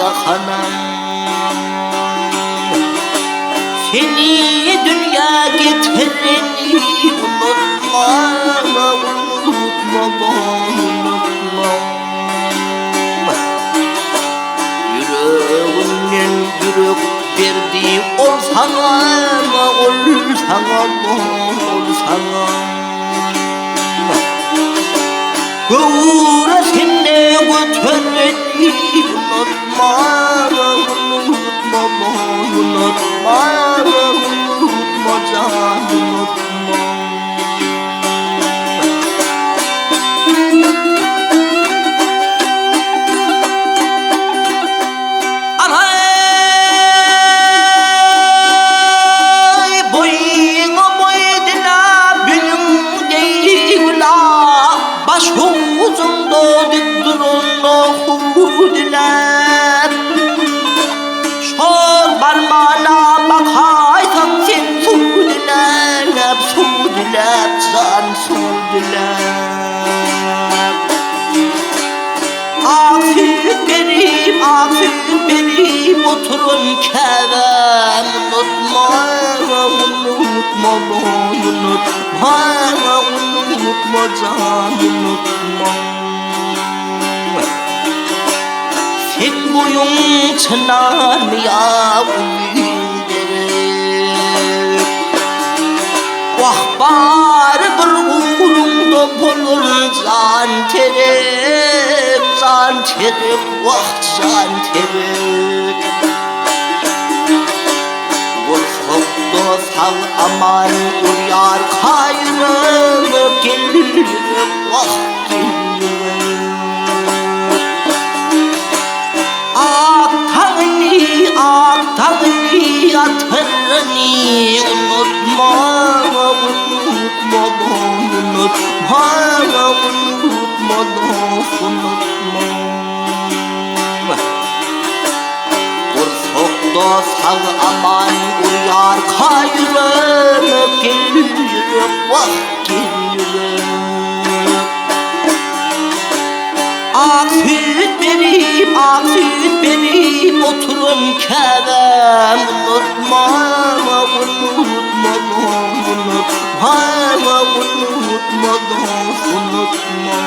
jahana. Seni dünýä getireni unutma, unutma, unutma. Ýüregimden ýürek berdi ol saňa, ol saňa, ol saňa. Göwresinde götereni unutma, unutma, unutma, unutma jan, unutma. Araý boýuňa boý diläp biliň deý gula Baş howuzynda dik duranda hu diläp Şol barmana bakaýsaň sen suw diläp suw diläp jan suw diläp. Ak süýt berip, ak süýt berip oturan käbäm unutma, unutma, unutma, unutma jan, unutma. Sen boýuň çynarmy ýa uzyn derek? Wah, barybir ugruňda bolar jan terek, jan terek, wah, jan terek. Gursakda sag-aman urýar kaýrek, gel ýürek, wah, gel ýürek. Ak taňyny, ak taňyny, atyryny unutma, unutma, unutma, unutma, dost, unutma. Gursakda sag-aman urýarka ýürek, gel ýürek, wah, gel ýürek. Ak süýt berip, ak süýt berip oturan käbäm unutma, unutma, unutma, unutma, dost, unutma.